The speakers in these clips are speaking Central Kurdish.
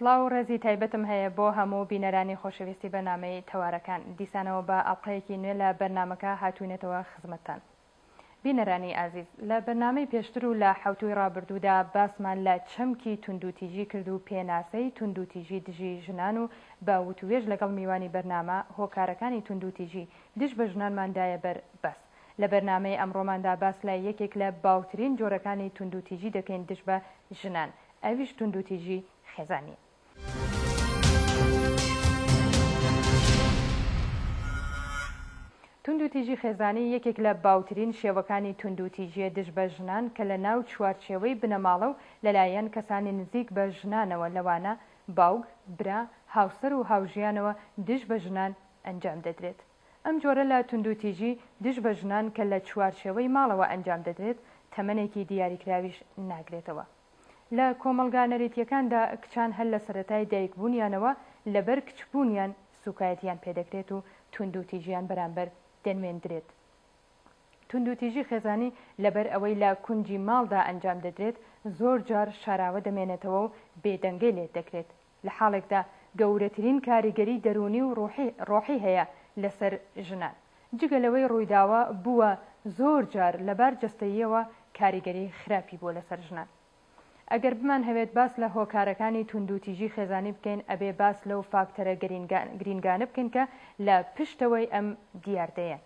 سڵاو و ڕێزی تایبەتم هەیە بۆ هەموو بینەرانی خۆشەویستی بەرنامەی تەوارەکان. دیسانەوە بە ئەڵقەیەکی نوێ لە بەرنامەکە هاتووینەتەوە خزمەتتان. بینەرانی ئازیز، لە بەرنامەی پێشتر و لە حەوتووی ڕابردوودا باسمان لە چەمکی توندوتیژی کرد و پێناسەی توندوتیژی دژی ژنان و بە وتووێژ لەگەڵ میوانی بەرنامە هۆکارەکانی توندوتیژی دژ بە ژنانمان دایە بەر باس. لە بەرنامەی ئەمڕۆماندا باس لە یەکێک لە باوترین جۆرەکانی توندوتیژی دەکەین دژ بە ژنان، ئەویش توندوتیژی خێزانییە. توندوتیژی خێزانی یەکێک لە باوترین شێوەکانی توندوتیژییە دژ بە ژنان کە لە ناو چوارچێوەی بنەماڵە و لەلایەن کەسانی نزیک بە ژنانەوە لەوانە باوک، برا، هاوسەر و هاوژیانەوە دژ بە ژنان ئەنجام دەدرێت. ئەم جۆرە لە توندوتیژی دژ بە ژنان کە لە چوارچێوەی ماڵەوە ئەنجام دەدرێت تەمەنێکی دیاریکراویش ناگرێتەوە. لە کۆمەڵگا نەریتییەکاندا کچان هەر لە سەرەتای دایکبوونیانەوە لەبەر کچبوونیان سووکایەتییان پێدەکرێت و توندوتیژیان بەرامبەر دەنوێندرێت. توندوتیژی خێزانی لەبەر ئەوەی لە کونجی ماڵدا ئەنجام دەدرێت زۆر جار شاراوە دەمێنێتەوە و بێدەنگەی لێ دەکرێت لە حاڵێکدا گەورەترین کاریگەری دەروونی و ڕۆحی هەیە لەسەر ژنان. جگە لەوەی ڕوویداوە بووە زۆر جار لە بار جەستەییەوە کاریگەری خراپی بووە لەسەر ژنان. ئەگەر بمانهەوێت باس لە هۆکارەکانی توندوتیژی خێزانی بکەین ئەبێ باس لەو فاکتەرە گرینگانە بکەین کە لە پشتەوەی ئەم دیاردەیەن.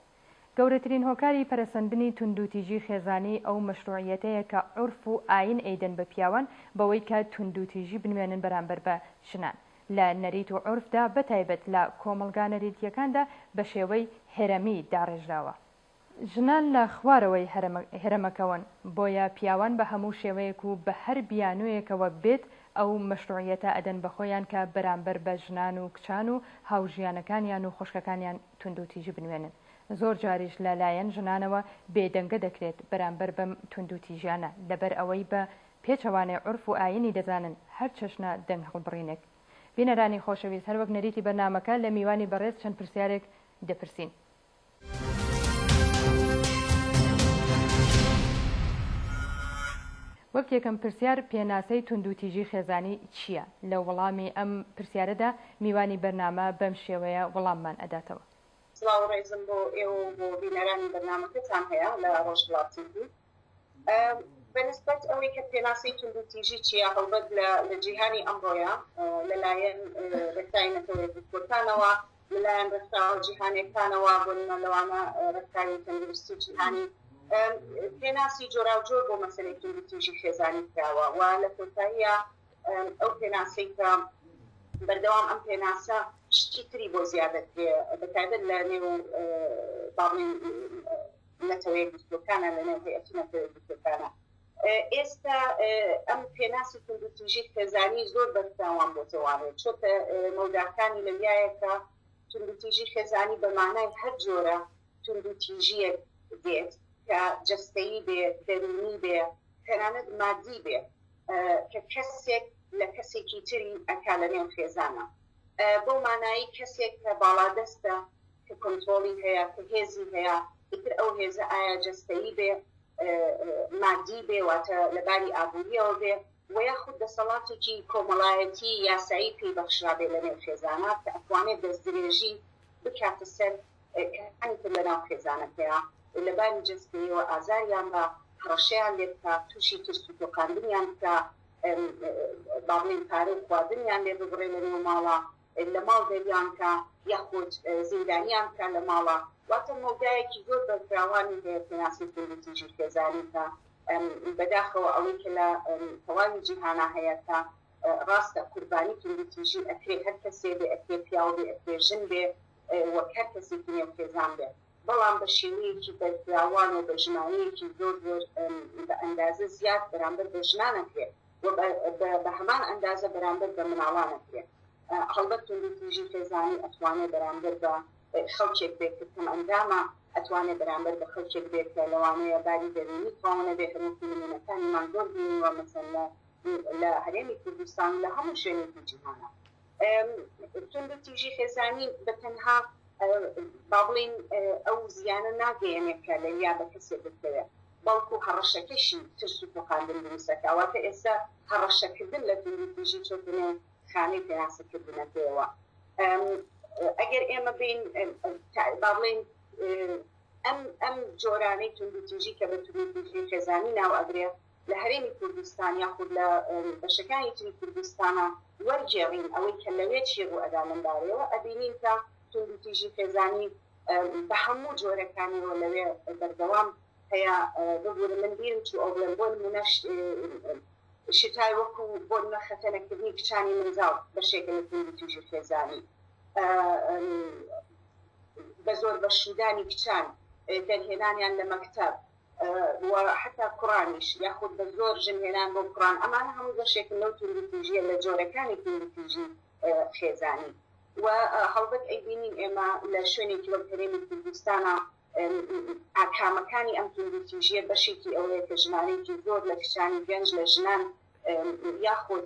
گەورەترین هۆکاری پەرەسەندنی توندوتیژی خێزانی ئەو مەشروعیەتەیە کە عورف و ئاین ئەیدەن بە پیاوان بەوەی کە توندوتیژی بنوێنن بەرامبەر بە ژنان لە نەریت و عورفدا بەتایبەت لە کۆمەڵگا نەریتیەکاندا بەشێوەی هێرەمی داڕێژراوە. ژنان لە خوارەوەی هەرەمەکەوەن، بۆیە پیاوان بە هەموو شێوەیەک و بە هەر بیانوویەکەوە بێت ئەو مەشروعیەتە ئەدەن بە خۆیان کە بەرامبەر بە ژنان و کچان و هاوژیانەکانیان و خوشکەکانیان توندوتیژی بنوێنن. زۆر جاریش لە لایەن ژنانەوە بێدەنگە دەکرێت بەرامبەر بەم توندوتیژیانە لەبەر ئەوەی بە پێچەوانەی عورف و ئایینی دەزانن هەر چەشنە دەنگ هەڵبڕینێک. بینەرانی خۆشەویست هەروەک نەریتی بەرنامەکە لە میوانی بەڕێز چەند پرسیارێک دەپرسین. وەک یەکەم پرسیار پێناسەی توندوتیژی خێزانی چییە؟ لە وەڵامی ئەم پرسیارەدا میوانی بەرنامە بەم شێوەیە وەڵاممان ئەداتەوە. سڵاو و ڕێزم بۆ ئێوە و بۆ بینەرانی بەرنامەکەتان هەیە لە ڕۆژهەڵات تیڤی. بە نسبەت ئەوەی کە پێناسەی توندوتیژی چییە، هەڵبەت لە لە جیهانی ئەمڕۆیا لە لایەن ڕێکخراوی نەتەوە یەکگرتووەکانەوە، لە لایەن ڕێکخراوە جیهانییەکانەوە، بۆ نموونە لەوانە ڕێکخراوی تەندروستی جیهانی، پێناسی جۆراوجۆر بۆ مەسەلەی توندوتیژی خێزانی کراوە و لە کۆتاییا ئەو پێناسەی کە بەردەوام ئەم پێناسە شتی تری بۆ زیاد دەکرێ بە تایبەت لە نێو با بڵێین نەتەوە یەکگرتووەکانە لە نێو هەیئەتی نەتەوە یەکگرتووەکانە ئێستا ئەم پێناسی توندوتیژی خێزانی زۆر بەرفراوان بۆتەوانێ چۆتە مەوداکانی لەویایە کە توندوتیژی خێزانی بە مانای هەر جۆرە توندوتیژیەک دێت کە جەستەیی بێ دەروونی بێ تەنانەت مادی بێ کە کەسێک لە کەسێکی تری ئەکا لە نێو خێزانە بەو مانایی کەسێک کە باڵادەستە کە کۆنترۆڵی هەیە کە هێزی هەیە ئیتر ئەو هێزە ئایا جەستەیی بێ مادی بێ واتە لە باری ئابووریەوە بێ و یاخود دەسەڵاتێکی کۆمەڵایەتی یاسایی پێی بەخشرابێ لە نێو خێزانە کە ئەتوانێت دەستدرێژی بکاتە سەر کەسانی تر لە ناو خێزانەکەیا لە باری جەستەیەوە ئازاریان با، هەڕەشەیان لێ بکا، تووشی ترس و تۆقاندنیان بکا، با بڵێین پارە و خواردنیان لێ ببڕێ لە نێو ماڵا، لە ماڵ دەریان کا یاخود زیندانیان بکا لە ماڵا. واتە مەودایەکی زۆر بەرفراوانی هەیە پێناسی توندوتیژی خێزانی کە بەداخەوە ئەوەی کە لە تەواوی جیهانا هەیە کە ڕاستە قوربانی توندوتیژی ئەکرێ هەر کەسێ بێ، ئەکرێ پیاو بێ، ئەکرێ ژن بێ، وەک هەر کەسێکی نێو خێزان بێ، بەڵام بە شێوەیەکی بەرفراوان و بە ژمارەیەکی زۆر زۆر بە ئەندازە زیاد بەرامبەر بە ژنان ئەکرێ و بە هەمان ئەندازە بەرامبەر بە مناڵان ئەکرێ. هەڵبەت توندوتیژی خێزانی ئەتوانێ بەرامبەر بە خەڵکێک بێ کە کەمئەندامە، ئەتوانێ بەرامبەر بە خەڵکێک بێ کە لەوانەیە باری دەروونی تەواو نەبێ، هەروەکو نموونەکانیمان زۆر بینیوە مەسەلەن لە هەرێمی کوردستان و لە هەموو شوێنێکی جیهانا. توندوتیژی خێزانی بە تەنها با بڵێین ئەو زیانە ناگەیەنێت کە لەویا بە کەسێک بکەوێت، بەڵکو هەڕەشەکەشی ترس و تۆقاندن دروست دەکات. واتە ئێستا هەڕەشەکردن لە توندوتیژی چۆتە نێو خانەی پێناسەکردنەکەیەوە. ئەگەر ئێمە بین با بڵێین ئەم ئەم جۆرانەی توندوتیژی کە بە توندوتیژی خێزانی ناو ئەبرێ لە هەرێمی کوردستان یاخود لە بەشەکانی تری کوردستانە وەرگێڕین ئەوەی کە لەوێ چی ڕوو ئەدا لەم بارەیەوە ئەبینین کە توندوتیژی خێزانی بە هەموو جۆرەکانیەوە لەوێ بەردەوام هەیە. ببورە من بیرم چوو ئەو بڵێم، بۆ نمونە شتای وەکو بۆ نمونە خەتەنەکردنی کچانی منداڵ بەشێکە لە توندوتیژی خێزانی، بە زۆر بەشودانی کچان، دەرهێنانیان لە مەکتەب و حتا کوڕانیش، یاخود بە زۆر ژنهێنان بۆ کوڕان، ئەمانە هەموو بەشێکن لەو توندوتیژیە لە جۆرەکانی توندوتیژی خێزانی. و هەڵبەت ئەیبینین ئێمە لە شوێنێکی وەک هەرێمی کوردستانە ئاکامەکانی ئەم توندوتیژیە بەشێکی ئەوەیە کە ژمارەیەکی زۆر لە کچانی گەنج، لە ژنان یاخود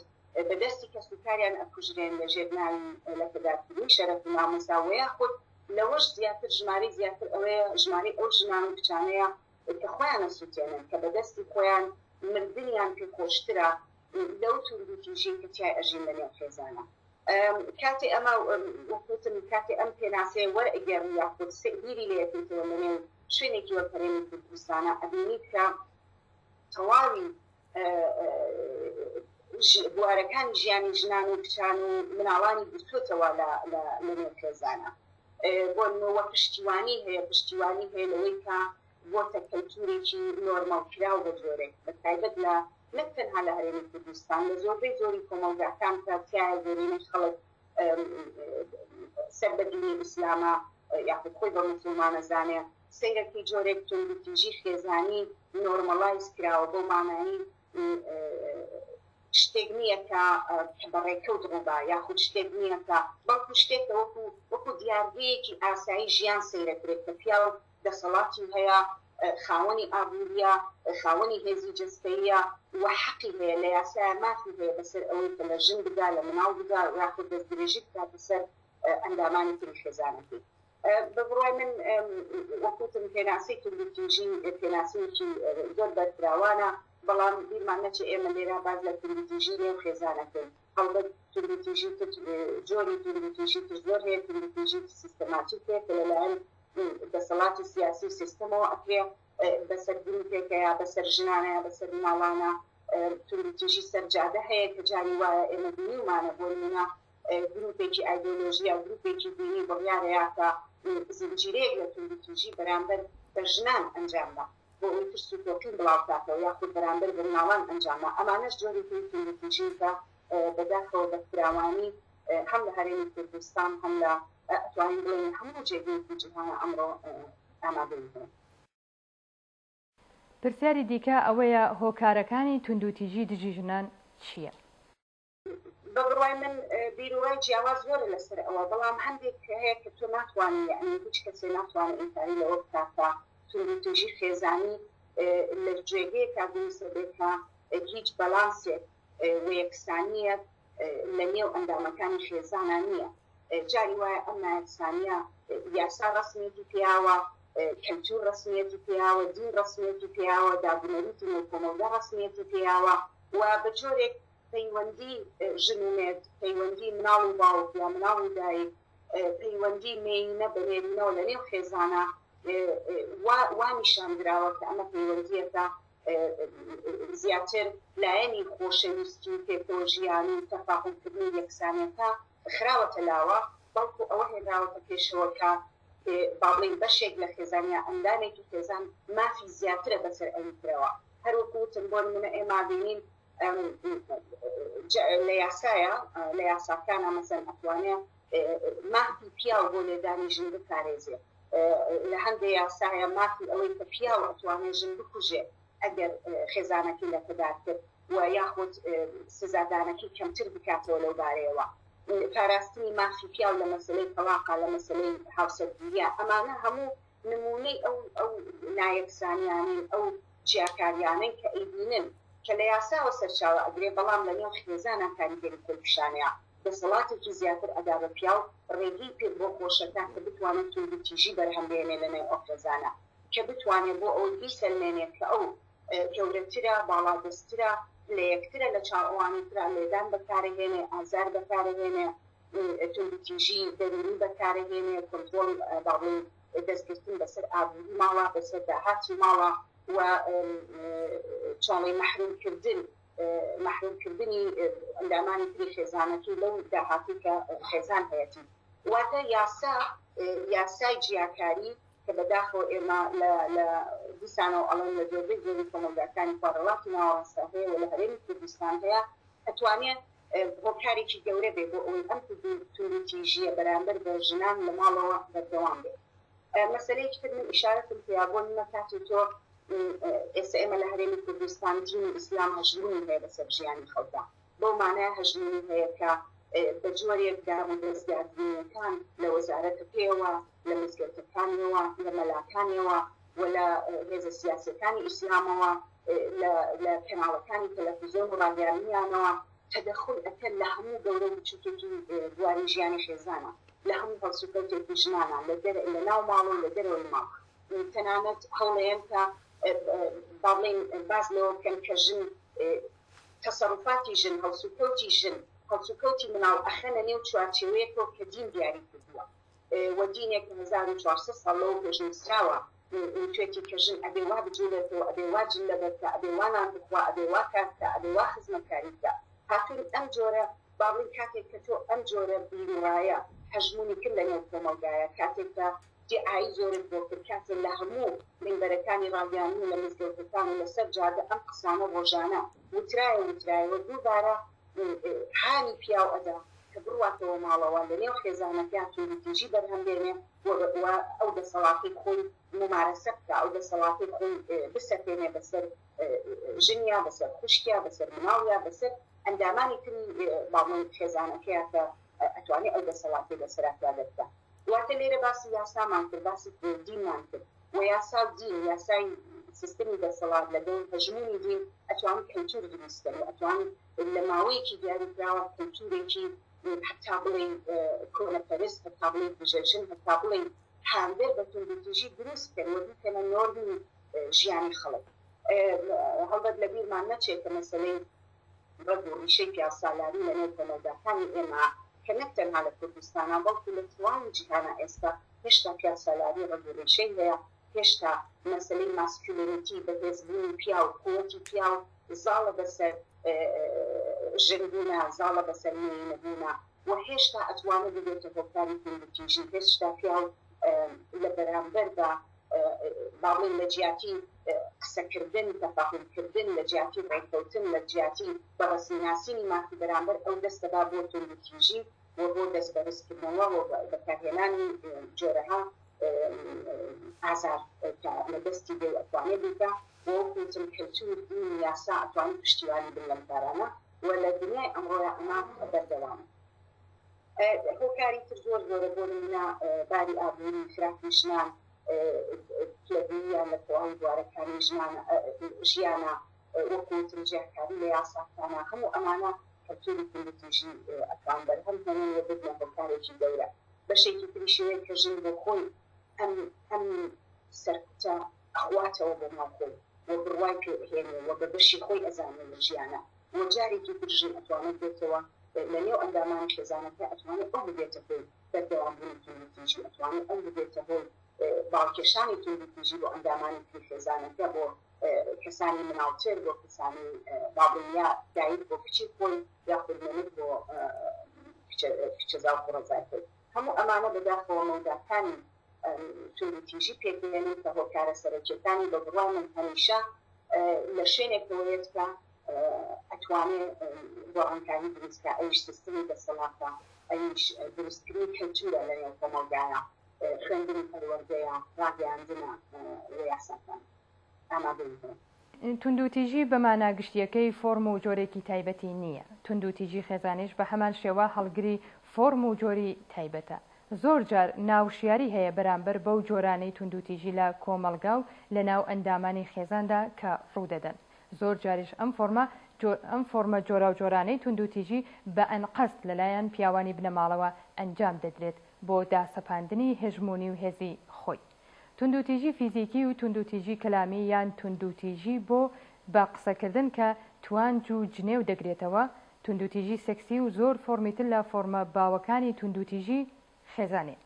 بە دەستی کەسوکاریان ئەکوژرێن لە ژێر ناوی لەکەدارکردنی شەرەف و ناموسا، و یاخود لەوەش زیاتر ژمارەی زیاتر ئەوەیە ژمارەی ئەو ژنان و کچانەیە کە خۆیان ئەسوتێنن، کە بە دەستی خۆیان مردنیان پێ خۆشترە لەو توندوتیژیەی کە تیای ئەژین لە نێو خێزانە. کاتێ ئەمە وەک وتم کاتێ ئەم پێناسەیە وەرئەگێڕی یاخود بیری لێ ئەکەیتەوە لە نێو شوێنێکی وەک هەرێمی کوردستانە ئەبینیت کە تەواوی بوارەکانی ژیانی ژنان و کچان و مناڵانی گرتووەتەوە لە نێو خێزانە. بۆ نموونە پشتیوانی هەیە، پشتیوانی هەیە لەوەی کە بۆتە کەلتورێکی نۆرمەڵ کراو بە جۆرێک، بە تایبەت لە نەک تەنها لە هەرێمی کوردستان، لە زۆربەی زۆری کۆمەڵگاکان کە تیایە زۆرینەی خەڵک سەر بە دینی ئیسلامە یاخود خۆی بە موسڵمان ئەزانێ، سەیرەکەی جۆرێک توندوتیژی خێزانی normalize کراوە، بەو مانایەی شتێک نییە کە بە ڕێکەوت ڕووبا یاخود شتێک نییە کە بەڵکو شتێکە وەکو وەکو دیاردەیەکی ئاسایی ژیان سەیرەکرێت کە پیاو دەسەڵاتی هەیە، خاوەنی ئابوورییە، خاوەنی هێزی جەستەییە و حەقی هەیە لە یاسایە مافی هەیە بەسەر ئەوەی کە لە ژن بدا، لە مناڵ بدا یاخود دەستدرێژی بکاتە سەر ئەندامانی تری خێزانەکەی. بە بڕوای من وەک وتم پێناسەی توندوتیژی پێناسەیەکی زۆر بەرفراوانە، بەڵام بیرمان نەچێ ئێمە لێرە باس لە توندوتیژی نێو خێزان ئەکەین. هەڵبەت توندوتیژی تر جۆری توندوتیژی تر زۆر هەیە، توندوتیژی سیستەماتیک هەیە کە لەلایەن دەسەڵاتی سیاسی و سیستەمەوە ئەکرێ بەسەر گروپێکە یا بەسەر ژنانە یا بەسەر مناڵانە. توندوتیژی سەر جادە هەیە کە جاری وایە ئێمە بینیومانە، بۆ نمونە گروپێکی ئایدۆلۆژی یا گروپێکی دینی بڕیارەیە کە زنجیرەیەک لە توندوتیژی بەرامبەر بە ژنان ئەنجام بە بۆ ئەوەی ترس و تۆقین بڵاوبکاتەوە یاخود بەرامبەر بە مناڵان ئەنجام بە. ئەمانەش جۆرێکی توندوتیژین کە بەداخەوە بە فراوانی هەم لە هەرێمی کوردستان هەم لە ئەتوانین بڵێین هەموو جێگەیەکی جیهانە ئەمڕۆ ئامادەیی هەیە. پرسیاری دیکە ئەوەیە هۆکارەکانی توندوتیژی دژی ژنان چییە؟ بە بڕوای من بیروڕای جیاواز زۆرە لەسەر ئەوە، بەڵام هەندێک هەیە کە تۆ ناتوانی یەعنی هیچ کەسێ ناتوانێت ئینکاری لەوە بکات کە توندوتیژی خێزانی لە جێگەیەکا دروست ئەبێت کە هیچ بەلانسێک و یەکسانییەک لە نێو ئەندامەکانی خێزانا نییە. جاری وایە ئەم نایەکسانییە یاسا ڕەسمیەتی پێیاوە، کەلتور ڕەسمیەتی پێیاوە، دین ڕەسمیەتی پێیاوە، دابونەریتی نێو کۆمەڵگا ڕەسمیەتی پێیاوە و بە جۆرێک پەیوەندی ژن و مێرد، پەیوەندی مناڵ و باوک یا مناڵ و دایک، پەیوەندی مێینە بە نێرینەوە لە نێو خێزانا وا وا نیشان دراوە کە ئەمە پەیوەندییەکە زیاتر لایەنی خۆشەویستی و پێکەوە ژیان و تەفاهومکردن و یەکسانیەکە خراوەتە لاوە، بەڵکو ئەوە هێنراوەتە پێشەوە کە با بڵێین بەشێک لە خێزان یا ئەندامێکی خێزان مافی زیاترە بەسەر ئەوی ترەوە. هەروەکو وتم بۆ نمونە ئێمە بینین لە یاسایە لە یاساکانە مەسەن ئەتوانێ مافی پیاو بۆ لێدانی ژن بپارێزێ، لە هەندێ یاسایە مافی ئەوەی کە پیاو ئەتوانێ ژن بکوژێ ئەگەر خێزانەکەی لەکەدار کرد و یاخود سزادانەکەی کەمتر بکاتەوە لەو بارەیەوە، پاراستنی مافی پیاو لە مەسەلەی تەڵاقا لە مەسەلەی هاوسەرگیریە، ئەمانە هەموو نموونەی ئەو ئەو نایەکسانیانەی ئەو جیاکاریانەن کە ئەیبینن کە لە یاساوە سەرچاوە ئەگرێ بەڵام لە نێو خێزانا کاریگەری خۆی پیشانەیا دەسەڵاتێکی زیاتر ئەدا بە پیاو ڕێگەی پێ بۆ خۆشەکا کە بتوانێ توندوتیژی بەرهەم بێنێ لە نێو ئەو خێزانە کە بتوانێ بۆ ئەوەی بیسەلمێنێ کە ئەو. گەورەترە، باڵادەستترە، پلەیەکترە لە چاو ئەوانی ترا، لێدان بەکارەهێنێ، ئازار بەکارەهێنێ، توندوتیژی دەروونی بەکارەهێنێ، کۆنترۆڵ با بڵێین دەستگرتن بەسەر ئابووری ماڵە، بەسەر داهاتی ماڵە و چۆڵی مەحرومکردن مەحرومکردنی ئەندامانی تری خێزانەکەی لەو داهاتەی کە خێزان هەیەتی. واتە یاسا یاسای جیاکاری کە بەداخەوە ئێمە لە لە دیسانەوە ئەڵێم لە زۆربەی زۆری کۆمەڵگاکانی خۆرهەڵاتی ناوەڕاستدا هەیە و لە هەرێمی کوردستان هەیە ئەتوانێ هۆکارێکی گەورە بێ بۆ ئەوەی ئەم توندوتیژییە بەرامبەر بە ژنان لە ماڵەوە بەردەوام بێ. مەسەلەیەکی تر من ئیشارەتم پێیا بۆ نمونە کاتێ تۆ ئێستا ئێمە لە هەرێمی کوردستان دینی ئیسلام هەژموونی هەیە بەسەر ژیانی خەڵکا بەو مانایە هەژموونی هەیە کە بە جۆرێک دام و دەزگا دینییەکان لە وەزارەتەکەیەوە، لە مزگەوتەکانیەوە، لە مەلاکانیەوە و لە هێزە سیاسییەکانی ئیسلامەوە، لە لە کەناڵەکانی تەلەفزیۆن و ڕاگەیاندنیانەوە تەدەخول ئەکەن لە هەموو گەورە و بچووکێکی بواری ژیانی خێزانا، لە هەموو هەڵسوکەوتێکی ژنانا لە دەر لە ناو ماڵ و لە دەرەوەی ماڵ. تەنانەت هەوڵەیەن کە با بڵێین باس لەوە بکەن کە ژن تەسەروفاتی ژن، هەڵسوکەوتی ژن، هەڵسوکەوتی مناڵ ئەخەنە نێو چوارچێوەیەکەوە کە دین دیاری کردووە و دینێک کە 1400 ساڵ لەوە پێش نووسراوە وتوێتی کە ژن ئەبێ وا بجوڵێتەوە، ئەبێ وا جل لەبەر بکا، ئەبێ وا نان بخوا، ئەبێ وا کار بکا، ئەبێ وا خزمەتکاری بکا. هاتوون ئەم جۆرە با بڵێین کاتێک کە تۆ ئەم جۆرە بیروڕایە هەژموونی کرد لە نێو کۆمەڵگایە، کاتێک کە دیعایی زۆرت بۆ کرد کاتێ لە هەموو مینبەرەکانی ڕاگەیاندن و لە مزگەوتەکان و لەسەر جادە ئەم قسانە ڕۆژانە وترایە وترایەوە دووبارە هانی پیاو ئەدا کە بڕواتەوە ماڵەوە لە نێو خێزانەکەیا توندوتیژی بەرهەم بێنێ و و ئەو دەسەڵاتەی خۆی مومارەسە بکا ئەو دەسەڵاتەی خۆی بسەپێنێ بەسەر ژنیا بەسەر خوشکیا بەسەر مناڵیا بەسەر ئەندامانی تری با بڵێین خێزانەکەیا کە ئەتوانێ ئەو دەسەڵاتەی لەسەرا پیادە بکا. واتە لێرە باسی یاسامان کرد، باسی دینمان کرد و یاسا و دین، یاسای سیستمی دەسەڵات لەگەڵ هەژموونی دین ئەتوان کەلتوور دروست کەن و ئەتوان لە ماوەیەکی دیاریکراوە کەلتوورێکی هەتا بڵێی کۆنەپەرست، هەتا بڵێی دژەژن، هەتا بڵێی هاندەر بە توندوتیژی دروست بکەن و بیکەنە نۆرمی ژیانی خەڵک. هەڵبەت لەبیرمان نەچێت کە مەسەلەی ڕەگ و ڕیشەی پیاوسالاری لە نێو کۆمەڵگاکانی ئێمە کە نەک تەنها لە کوردستانا بەڵکو لە تەواوی جیهانا ئێستا هێشتا پیاوسالاری ڕەگ و ڕیشەی هەیە، هێشتا مەسەلەی masculinity، بەهێزبوونی پیاو، قوەتی پیاو زاڵە بەسەر ژن بوونا، زاڵە بەسەر مێینە بوونا و هێشتا ئەتوانێ ببێتە هۆکاری توندوتیژی، هێشتا پیاو لە بەرامبەر بە با بڵێین لە جیاتی قسەکردن، تەفاهوم کردن، لە جیاتی ڕێککەوتن، لە جیاتی بە ڕەسمی ناسینی مافی بەرامبەر، ئەو دەست دەبا بۆ توندوتیژی و بۆ دەست بەرزکردنەوە و بەکارهێنانی جۆرەها ئازار کە لە دەستی بێ و ئەتوانێ بیکا و وەکو وتم کەلتور، دین، یاسا ئەتوانن پشتیوانی بن لەم کارانە و لە دنیای ئەمڕۆیا ئەمە بەردەوامە. هۆکاری تر زۆر زۆرە بۆ نمونە باری ئابووری خراپی ژنان پلەدووییان لە تەواوی بوارەکانی ژنان ژیانە وەکو وتم جیاکاری لە یاساکانە هەموو ئەمانە کەلتوری توندوتیژی ئەتوان بەرهەم هێنن و ببنە هۆکارێکی گەورە بەشێکی تریشی هەیە کە ژن بۆ خۆی ئەم ئەم سەرکوتە ئەخواتەوە بۆ ماڵ خۆی و بڕوای پێ ئەهێنێ و بە بەشی خۆی ئەزانێ لە ژیانە و جارێکی تر ژن ئەتوانێت بێتەوە لە نێو ئەندامانی خێزانەکە ئەتوانێت ئەو ببێتە هۆی بەردەوامبوونی توندوتیژی ئەتوانێت ئەو ببێتە هۆی باڵکێشانی توندوتیژی بۆ ئەندامانی تری خێزانەکە بۆ کەسانی مناڵتر بۆ کەسانی با بڵێین یا دایک بۆ کچی خۆی یاخود نەنک بۆ کچەزا و کوڕەزای خۆی هەموو ئەمانە بەداخەوە مەوداکانی توندوتیژی پێکدێنن کە هۆکارە سەرەکیەکانی بە بڕوای من هەمیشە لە شوێنێکەوە یەت کە ئەتوانێ گۆڕانکاری دروست کا ئەویش سیستمی دەسەڵاتە ئەویش دروستکردنی کەلتورە لە نێو کۆمەڵگایە خوێندن و پەروەردەیە ڕاگەیاندنە و یاساکان ئامادەیی هەیە. توندوتیژی بە مانا گشتییەکەی فۆرم و جۆرێکی تایبەتی نییە، توندوتیژی خێزانیش بە هەمان شێوە هەڵگری فۆرم و جۆری تایبەتە. زۆر جار ناوشیاری هەیە بەرامبەر بەو جۆرانەی توندوتیژی لە کۆمەڵگا و لە ناو ئەندامانی خێزاندا کە ڕوودەدەن. زۆر جاریش ئەم فۆرمە ئەم فۆرمە جۆراوجۆرانەی توندوتیژی بە ئەنقەست لەلایەن پیاوانی بنەماڵەوە ئەنجام دەدرێت بۆ داسەپاندنی هێژموونی و هێزی خۆی. توندوتیژی فیزیکی و توندوتیژی کەلامی یان توندوتیژی بۆ بە قسەکردن کە توانج و جنێو دەگرێتەوە، توندوتیژی سێکسی و زۆر فۆرمی تر لە فۆرمە باوەکانی توندوتیژی خێزانین.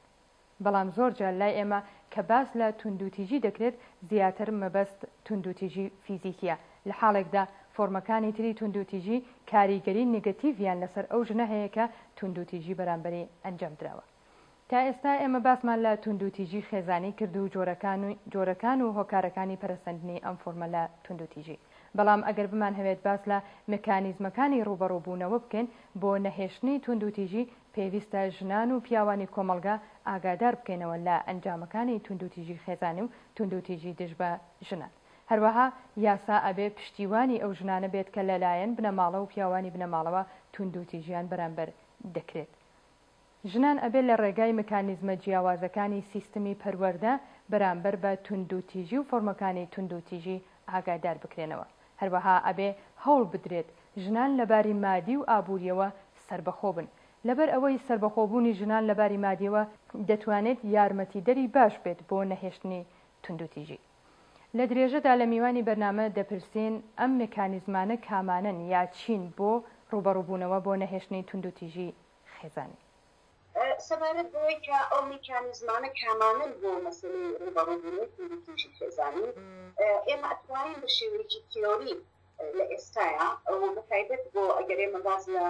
بەڵام زۆر جار لای ئێمە کە باس لە توندوتیژی دەکرێت زیاتر مەبەست توندوتیژی فیزیکیە، لە حاڵێکدا فۆرمەکانی تری توندوتیژی کاریگەری نگەتیڤیان لەسەر ئەو ژنە هەیە کە توندوتیژی بەرامبەری ئەنجام دراوە. تا ئێستا ئێمە باسمان لە توندوتیژی خێزانی کرد و جۆرەکان و هۆکارەکانی پەرەسەندنی ئەم فۆرمە لە توندوتیژی. بەڵام ئەگەر بمانهەوێت باس لە مکانیزمەکانی ڕووبەڕووبوونەوە بکەین بۆ نەهێشتنی توندوتیژی پێویستە ژنان و پیاوانی کۆمەڵگا ئاگادار بکەینەوە لە ئەنجامەکانی توندوتیژی خێزانی و توندوتیژی دژ بە ژنان. هەروەها یاسا ئەبێ پشتیوانی ئەو ژنانە بێت کە لەلایەن بنەماڵە و پیاوانی بنەماڵەوە توندوتیژیان بەرامبەر دەکرێت. ژنان ئەبێ لە ڕێگای مکانیزمە جیاوازەکانی سیستمی پەروەردە بەرامبەر بە توندوتیژی و فۆرمەکانی توندوتیژی ئاگادار بکرێنەوە. هەروەها ئەبێ هەوڵ بدرێت ژنان لە باری مادی و ئابووریەوە سەربەخۆ بن. لەبەر ئەوەی سەربەخۆبوونی ژنان لە باری مادیەوە دەتوانێت یارمەتیدەری باش بێت بۆ نەهێشتنی توندوتیژی. لە درێژەدا لە میوانی بەرنامە دەپرسین ئەم مکانیزمانە کامانەن یا چین بۆ ڕووبەڕووبوونەوە بۆ نەهێشتنی توندوتیژی خێزانی. سەبارەت بەوەی کە ئەو میکانیزمانە کامانەن بۆ مەسەلەی ڕووبەڕووبوونەوەی توندوتیژی خێزانی، ئێمە ئەتوانین بە شێوەیەکی تیۆری لە ئێستایا و بە تایبەت بۆ ئەگەر ئێمە باس لە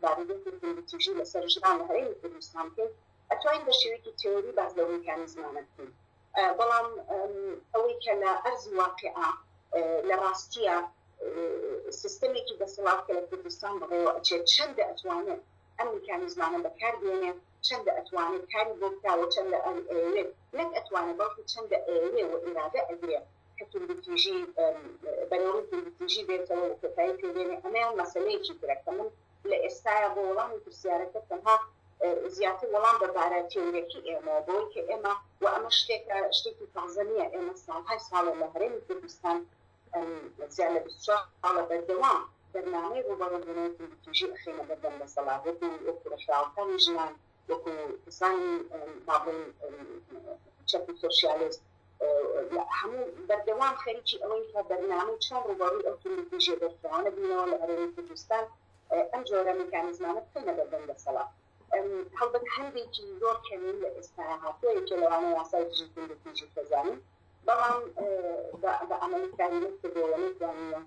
بارودۆخی توندوتیژی لەسەر ژنان لە هەرێمی کوردستان بکەین، ئەتوانین بە شێوەیەکی تیۆری باس لەو میکانیزمانە بکەین. بەڵام ئەوەی کە لە ئەرزی واقیعا لە ڕاستییا سیستەمێکی دەسەڵات کە لە کوردستان بەڕێوە ئەچێت چەندە ئەتوانێت ئەم میکانیزمانە بەکار بێنێ، چەندە ئەتوانێت کاری بۆ بکا و چەندە ئەیەوێت، نەک ئەتوانێت بەڵکو چەندە ئەیەوێ و ئیرادە ئەگرێ کە توندوتیژی بەرەوڕووی توندوتیژی بێتەوە و کۆتایی پێ بێنێ، ئەمەیان مەسەلەیەکی ترە کە من لە ئێستایا بۆ وەڵامی پرسیارەکە تەنها زیاتر وەڵام بە بارە تیۆریەکی ئێمەوە بەوەی کە ئێمە و ئەمە شتێکە شتێکی تازە نییە ئێمە ساڵهای ساڵە لە هەرێمی کوردستان زیاد لە 24 ساڵە بەردەوام بەرنامەی ڕووبەڕووبوونەوەی توندوتیژی ئەخەینە بەردەم دەسەڵات وەکو وەکو ڕێکخراوەکانی ژنان وەکو کەسانی با بڵێین چەپ و سۆسیالیست هەموو بەردەوام خەریکی ئەوەین کە بەرنامەی چۆن ڕووبەڕووی ئەو توندوتیژیە بەرفراوانە بینەوە لە هەرێمی کوردستان ئەم جۆرە میکانیزمانە بخەینە بەردەم دەسەڵات. هەڵبەت هەندێکی زۆر کەمی لە ئێستایا هاتووە، یەکێ لەوانە یاسای دژی توندوتیژی خێزانی، بەڵام بە عەمەلی کاری نەکردووە و نەیتوانیوە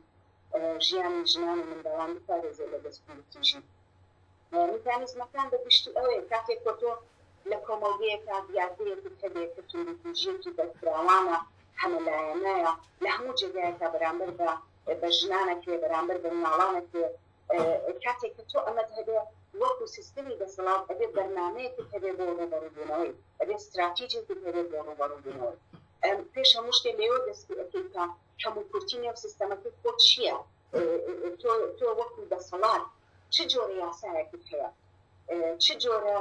ژیانی ژنان و منداڵان بپارێزێت لە دەست توندوتیژی. میکانیزمەکان بە گشتی ئەوەیە کاتێک کە تۆ لە کۆمەڵگەیەکا دیاردەیەکت هەبێ کە توندوتیژییەکی بەرفراوانە، هەمەلایەنەیە، لە هەموو جێگایەکا بەرامبەر بە بە ژنان ئەکرێ، بەرامبەر بە مناڵان ئەکرێ، کاتێک کە تۆ ئەمەت هەبێ وەکو سیستمی دەسەڵات ئەبێ بەرنامەیەکت هەبێ بۆ ڕووبەڕووبوونەوەی، ئەبێ ستراتیجێکت هەبێ بۆ ڕووبەڕووبوونەوەی. پێش هەموو شتێ لێوە دەست پێ ئەکەی کە کەموکورتی نێو سیستەمەکەی خۆت چییە؟ تۆ تۆ وەکو دەسەڵات چ جۆرە یاسایەکت هەیە؟ چ جۆرە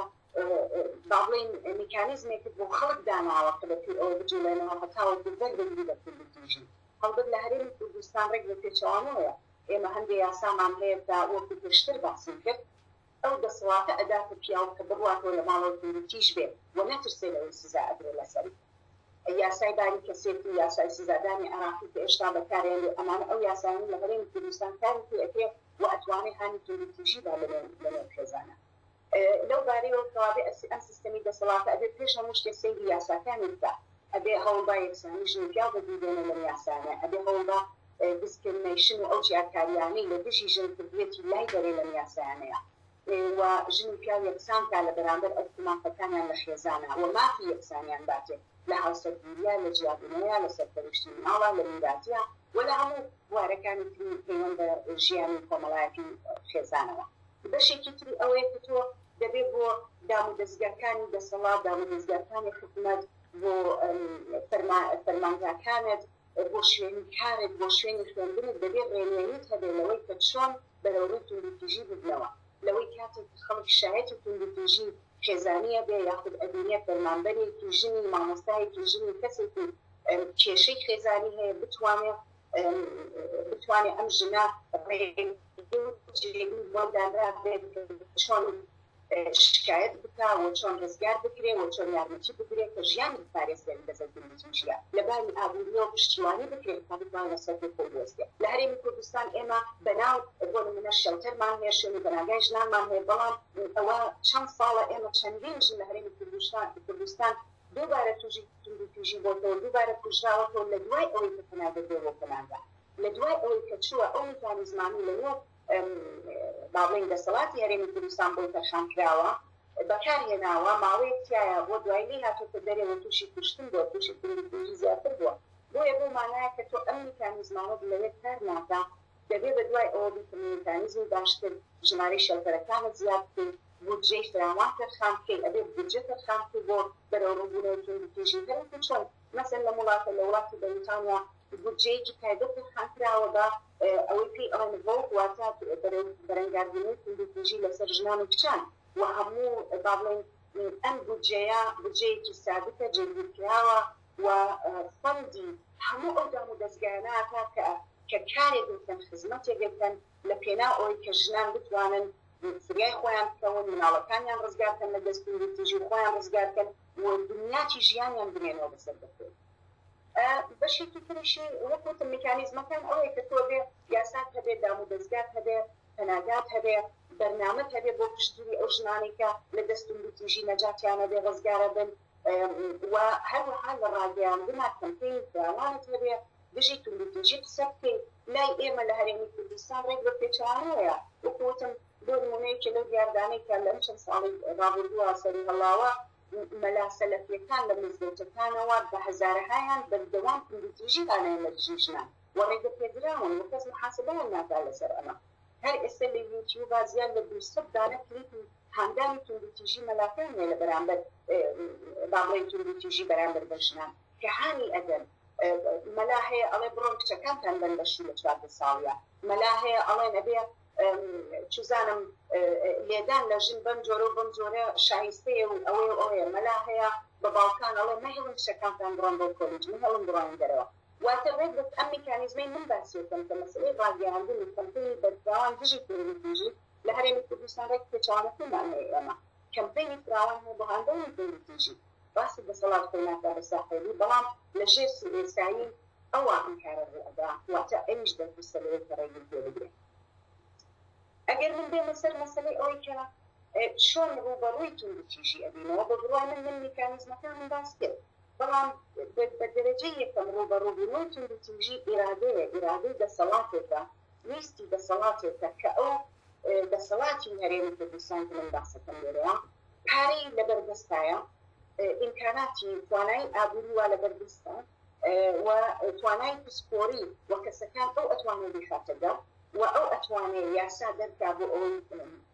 با بڵێین میکانیزمێکت بۆ خەڵک داناوە کە بەپێی ئەوە بجوڵێنەوە هەتاوەکو بەر بگری لە توندوتیژی؟ هەڵبەت لە هەرێمی کوردستان ڕێک بە پێچەوانەوەیە، ئێمە هەندێ یاسامان هەیە کە وەکو پێشتر باسم کرد ئەو دەسەڵاتە ئەداتە پیاو کە بڕواتەوە لە ماڵەوە توندوتیژ بێ و نەترسێ لەوەی سزا ئەدرێ لەسەری. یاسای باری کەسێتی، یاسای سزادانی عێراقی کە ئێشتا بەکارئەیەنرێ، ئەمانە ئەو یاسایانەن لە هەرێمی کوردستان کاری پێ ئەکرێ و ئەتوانێ هانی توندوتیژی با لەنێو لەنێو خێزانا. لەو بارەیەوە کەوابێ ئەم سیستەمی دەسەڵاتە ئەبێ پێش هەموو شتێ سەیری یاساکانی بکا، ئەبێ هەوڵبا یەکسانی ژن و پیاو بەدی بێنێ لەم یاسایانە، ئەبێ هەوڵبا discrimination و ئەو جیاکاریانەی لە دژی ژن کردویەتی لای بەرێ لەم یاسایانەیا و ژن و پیاو یەکسان کا لە بەرامبەر ئەرک و مافەکانیان لە خێزانا و مافی یەکسانیان باتێ لە هاوسەرگیریا، لە جیابوونەوەیا، لە سەرپەرشتی مناڵا، لە میراتیا و لە هەموو بوارەکانی تری پەیوەند بە ژیانی کۆمەڵایەتی و خێزانەوە. بەشێکی تری ئەوەیە کە تۆ دەبێ بۆ دامودەزگاکانی دەسەڵات، دامودەزگاکانی حکومەت، بۆ فەرمانگاکانت، بۆ شوێنی کارت، بۆ شوێنی خوێندنت دەبێ ڕێنوێنیت هەبێ لەوەی کە چۆن بەرەوڕووی توندوتیژی ببنەوە، لەوەی کاتێک کە خەڵک شایەتی توندوتیژی خێزانی ئەبێ یاخود ئەبینێ فەرمانبەرێکی ژنی، مامۆستایەکی ژنی، کەسێکی کێشەی خێزانی هەیە بتوانێ بتوانێ ئەم ژنە ڕێگە و جێگەی بۆ دانرابێت کە چۆن شکایەت بکا و چۆن ڕزگار بکرێ و چۆن یارمەتی بدرێ کە ژیانی بپارێزرێت لە. لەسەر توندوتیژییە، لە باری ئابوورییەوە پشتیوانی بکرێت تا بتوانێت لەسەر پێی خۆی بوەستێ. لە هەرێمی کوردستان ئێمە بەناو بۆ نموونە شێڵتەرمان هەیە، شوێنی پەناگای ژنانمان هەیە، بەڵام ئەوە چەند ساڵە ئێمە چەندین ژن لە هەرێمی کوردستان دووبارە تووشی توندوتیژی بۆتەوە، دووبارە کوژراوەتەوە لە دوای ئەوەی کە پەنا بردووە بۆ پەناگا، لە دوای ئەوەی کە چووە ئەو میکانیزمانەی لە نێو با بڵێین دەسەڵاتی هەرێمی کوردستان بۆی تەرخان کراوە بەکار هێناوە، ماوەیەک تیایا بووە دوایی لێی هاتۆتە دەرێ و تووشی کوشتن بووە، تووشی توندوتیژی زیاتر بووە. بۆیە بەو مانایە کە تۆ ئەم میکانیزمانەت لەوێ کار ناکا، دەبێ بە دوای ئەوە بی کە میکانیزمی باشتر، ژمارەی شێڵتەرەکانت زیاد بکەی، بودجەی فراوان تەرخان بکەی، ئەبێ بودجە تەرخان بکەی بۆ بەرەوڕووبوونەوەی توندوتیژی، هەروەکو چۆن مەسەن لەم وڵاتە، لە وڵاتی بەریتانیا بودجەیەکی تایبەت تەرخان کراوە بە ئەوەی پێی ئەڵێن ڤۆک، واتە بەرەو بەرەنگاربوونەوەی توندوتیژی لەسەر ژنان و کچان و هەموو با بڵێین ئەم بودجەیە بودجەیەکی سابتە، جێگیرکراوە و فەندی هەموو ئەو دامودەزگایانە ئەکا کە کە کارێک بکەن، خزمەتێک بکەن لە پێناو ئەوەی کە ژنان بتوانن فریای خۆیان بکەون، مناڵەکانیان ڕزگار بکەن لە دەست توندوتیژی و خۆیان ڕزگار بکەن و بنیاتی ژیانیان بنێنەوە بەسەر بەخۆی. بەشێکی تریشی وەک وتم میکانیزمەکان ئەوەیە کە تۆ ئەبێ یاسات هەبێ، دامودەزگات هەبێ، پەناگات هەبێ، بەرنامەت هەبێ بۆ پشتگیری ئەو ژنانەی کە لە دەست توندوتیژی نەجاتیان هەبێ، ڕزگارە بن و هەروەها لە ڕاگەیاندنا کەمپەینی فراوانت هەبێ دژی توندوتیژی قسە بکەی. لای ئێمە لە هەرێمی کوردستان ڕێک بە پێچەوانەوەیە. وەکو وتم بۆ نموونە یەکێ لەو دیاردانەی کە لەم چەند ساڵەی ڕابردووە سەری هەڵاوە مەلا سەلەفیەکان لە مزگەوتەکانەوە بە هەزارەهایان بەردەوام توندوتیژی دانایە لە دژی ژنان و ڕێگە پێدراون و کەس محاسبەیان ناکا لەسەر ئەمە. هەر ئێستا لە یوتیوبا زیاد لە 200 دانە کلیپی هاندانی توندوتیژی مەلاکان هەیە لە بەرامبەر با بڵێین توندوتیژی بەرامبەر بە ژنان کە هانی ئەدەن. مەلا هەیە ئەڵێ بڕۆن کچەکانتان بەن بە شوو لە 14 ساڵیا. مەلا هەیە ئەڵێن ئەبێ چوزانم لێدان لە ژن بەم جۆرە و بەم جۆرە شایستەیە و ئەوەیە و ئەوەیە. مەلا هەیە بە باوکان ئەڵێ مەهێڵن کچەکانتان بڕۆن بۆ کۆلیج، مەهێڵن بڕۆن دەرەوە. واتە ڕێک بە ئەم میکانیزمەی من باسی ئەکەم کە مەسەلەی ڕاگەیاندن و کەمپەینی بەرفراوان دژی توندوتیژی لە هەرێمی کوردستان ڕێک پێچەوانەکەیمان هەیە. ئێمە کەمپەینی فراوان هەیە بۆ هاندانی توندوتیژی. ڕاستە دەسەڵات خۆی ناکا بە ساحێبی، بەڵام لە ژێر سایەی ئەوا ئەم کارە ڕوو ئەدا، واتە ئەویش بەرپرسە لەوەی کە ڕێگری پێ بگرێ. ئەگەر من بێمە سەر مەسەلەی ئەوەی کە چۆن ڕووبەڕووی توندوتیژی ئەبینەوە، بە بڕوای من من میکانیزمەکانم باس کرد، بەڵام بە دەرەجەی یەکەم ڕووبەڕووبوونەوەی توندوتیژی ئیرادەیە، ئیرادەی دەسەڵاتێکە، ویستی دەسەڵاتێکە کە ئەو دەسەڵاتی هەرێمی کوردستان کە من باسەکەم لێرەیە پارەی لەبەردەستایە، ئیمکاناتی توانایی ئابووری وا لەبەردەستە و توانای پسپۆری و کەسەکان ئەو ئەتوانێ بیخاتە گەڕ و ئەو ئەتوانێ یاسا دەرکا بۆ ئەوەی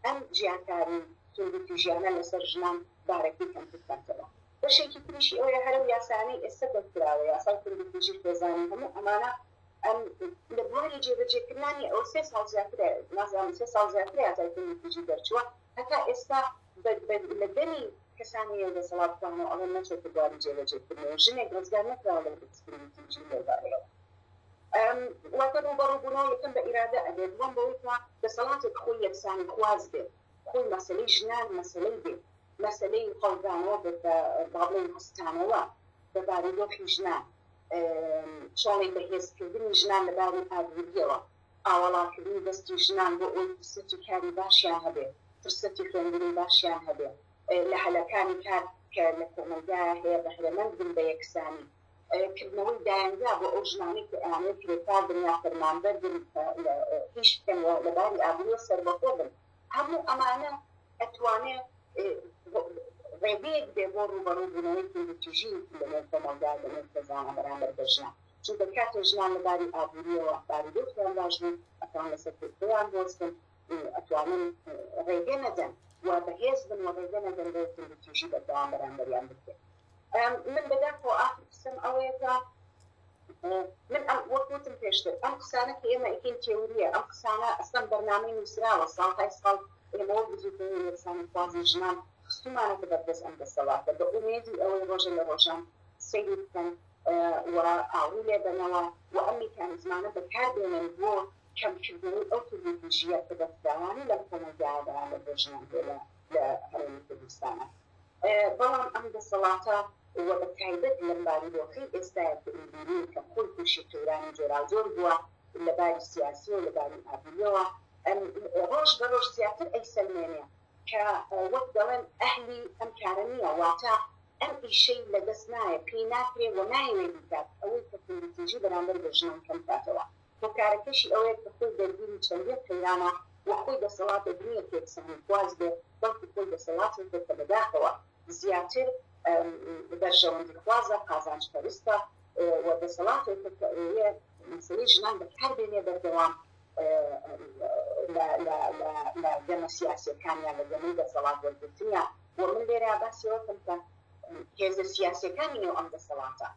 ئەم جیاکاری توندوتیژیانە لەسەر ژنان بارەکەی کەمتر بکاتەوە. بەشێکی تریشی ئەوەیە هەر ئەو یاسایانەی ئێستا دەرکراوە، یاسای توندوتیژی خێزانی، هەموو ئەمانە ئەم لە بواری جێبەجێکردنانی ئەوە سێ ساڵ زیاترە، نازانم سێ ساڵ زیاترە یاسای توندوتیژی دەرچووە، هەتا ئێستا لە دەمی کەسانی نێو دەسەڵات بکەنەوە ئەڵێن نەچۆتە بواری جێبەجێکردنەوە، ژنێک ڕزگار نەکراوە لە دەستدرێژی لەو بارەیەوە. واتە ڕووبەڕووبوونەوە یەکەم بە ئیرادە ئەبێت، دووەم بەوەی کە دەسەڵاتێک خۆی یەکسانیخواز بێت، خۆی مەسەلەی ژنان مەسەلەی بێت، مەسەلەی هەڵدانەوە بێت بە با بڵێین هەستانەوە بە بارودۆخی ژنان، چۆڵی بەهێزکردنی ژنان لە باری ئابوورییەوە، ئاوەڵاکردنی دەستی ژنان بۆ ئەوەی فرسەتی کاری باشیان هەبێ، فرسەتی خوێندنی باشیان هەبێ، لە هەلەکانی کار کە لە کۆمەڵگایا هەیە بەهرەمەند بن بە یەکسانی، کردنەوەی دایەنگا بۆ ئەو ژنانەی کە ئەیانەوێ کرێکار بن یا فەرمانبەر بن ئیش بکەن و لە باری ئابووریەوە سەربەخۆ بن. هەموو ئەمانە ئەتوانێ ڕێگەیەک بێ بۆ ڕووبەڕووبوونەوەی توندوتیژی لەنێو کۆمەڵگا، لەنێو خێزانە بەرامبەر بە ژنان. چونکە کاتێ ژنان لە باری ئابوورییەوە بارودۆخیان باش بوو، ئەتوانن لەسەر پێی خۆیان بوەستن و ئەتوانن ڕێگە نەدەن و بەهێز بن و ڕێگە نەدەن بەوەی توندوتیژی بەردەوام بەرامبەریان بکرێت. من بەداخەوە ئاخر قسەم ئەوەیە کە من ئەم وەک وتم پێشتر ئەم قسانە کە ئێمە ئەیکەین تێورییە، ئەم قسانە ئەسڵەن بەرنامەی نووسراوە، ساڵهای ساڵ ئێمە وەک بزووتنەوەی یەکسانیخوازی ژنان خستوومانەتە بەردەست ئەم دەسەڵاتە بە ئومێدی ئەوەی ڕۆژێ لە ڕۆژان سەیری بکەن و ئاوڕی لێ بەنەوە و ئەم میکانیزمانە بەکار بێنن بۆ کەمکردنەوەی ئەو توندوتیژییە کە بە فراوانی لەم کۆمەڵگایە بەرامبەر بە ژنان هەیە لە هەرێمی کوردستانا. بەڵام ئەم دەسەڵاتە و بە تایبەت لەم بارودۆخەی ئێستایا کە ئەیبینین کە خۆی تووشی قەیرانی جۆراوجۆر بووە لە باری سیاسیەوە لە باری ئابووریەوە ڕۆژ بە ڕۆژ زیاتر ئەیسەلمێنێ کە وەک دەڵێن ئەهلی ئەم کارە نییە واتە ئەم ئیشەی لە دەست نایە پێی ناکرێ و نایەوێ بیکات ئەوەی کە توندوتیژی بەرامبەر بە ژنان کەم بکاتەوە هۆکارەکەشی ئەوەیە کە خۆی دەرگیری چەندین قەیرانە و خۆی دەسەڵاتێک نییە کە یەکسانیخواز بێ بەڵکو خۆی دەسەڵاتێکە کە بەداخەوە زیاتر بەرژەوەندیخوازە، قازانجپەرستە و دەسەڵاتێکە کە ئەیەوێ مەسەلەی ژنان بەکار بێنێ بەردەوام لە گەمە سیاسیەکانیا، لە گەمەی دەسەڵات وەرگرتنیا و من لێرە باسی ئەوە بکەم کە هێزە سیاسیەکانی نێو ئەم دەسەڵاتە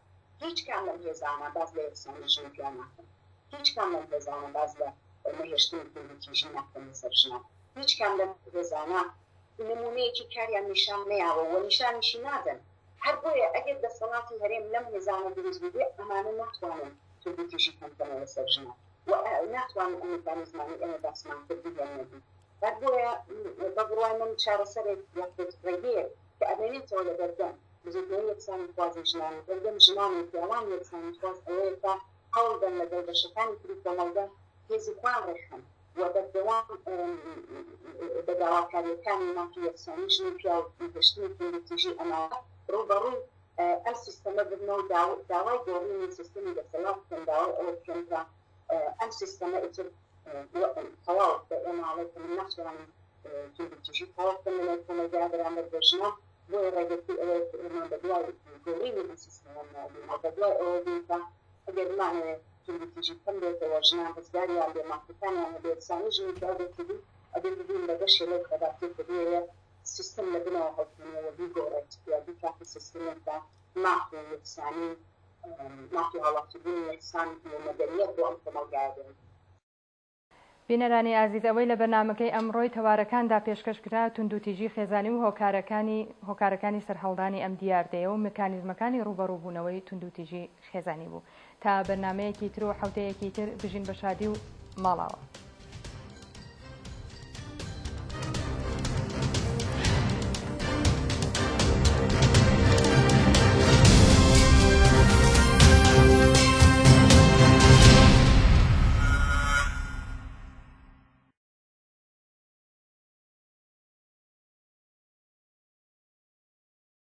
هیچ کام لەم هێزانە باس لە یەکسانی ژن و پیاو ناکەن، هیچ کام لەم هێزانە باس لە نەهێشتنی توندوتیژی ناکەن لەسەر ژنان، هیچ کام لەم هێزانە نموونەیەکی کاریان نیشان نەیاوە و نیشانیشی نادەن. هەر بۆیە ئەگەر دەسەڵاتی هەرێم لەم هێزانە دروست بووبێ ئەمانە ناتوانن توندوتیژی کەم بکەنەوە لەسەر ژنان و ناتوانن ئەم میکانیزمانەی ئێمە باسمان کرد بهێننە دی. هەر بۆیە بە بڕوای من چارەسەرێک یاخود ڕێگەیەک کە ئەمێنێتەوە لە بەردەم بزووتنەوەی یەکسانیخوازی ژنان و بەردەم ژنان و پیاوانی یەکسانیخواز ئەوەیە کە هەوڵ بەن لەگەڵ بەشەکانی تری کۆمەڵگە هێزی خۆیان ڕێکخەن و بەردەوام بە داواکارییەکانی مافی یەکسانی ژن و پیاو نەهێشتنی توندوتیژی ئەمانە ڕووبەڕووی ئەم سیستەمە ببنەوە و داوای گۆڕینی سیستەمی دەسەڵات بکەن، داوای ئەوە بکەن کە ئەم سیستەمە ئیتر تەواو بە ئێمە ئەڵێ کە من ناتوانم توندوتیژی تەواو بکەم لەناو کۆمەڵگا بەرامبەر بە ژنان، بۆیە ڕێگەکەی ئەوەیە کە ئێمە بەدوای گۆڕینی ئەم سیستەمە بین و بەدوای ئەوە بین کە ئەگەر بمانەوێت توندوتیژی کەم بێتەوە، ژنان ڕزگاریان بێ، مافەکانیان هەبێ، یەکسانی ژن و پیاو بێتە دی، ئەبێ ببین بە بەشێ لەو خەباتەی کە بیەوێ سیستم لە بنەوە هەڵکەنێ و بیگۆڕێت و بیکاتە سیستمێک کە ماف و یەکسانی، مافی هاوڵاتیبوون و یەکسان و مەدەنیەت بۆ ئەم کۆمەڵگایە بێنێت. بینەرانی ئازیز ئەوەی لە بەرنامەکەی ئەمڕۆی تەوارەکاندا پێشکەش کرا توندوتیژی خێزانی و هۆکارەکانی هۆکارەکانی سەرهەڵدانی ئەم دیاردەیە و مکانیزمەکانی ڕووبەڕووبوونەوەی توندوتیژی خێزانی بوو. تا بەرنامەیەکی تر و حەوتەیەکی تر بژین بە شادی و ماڵاوا.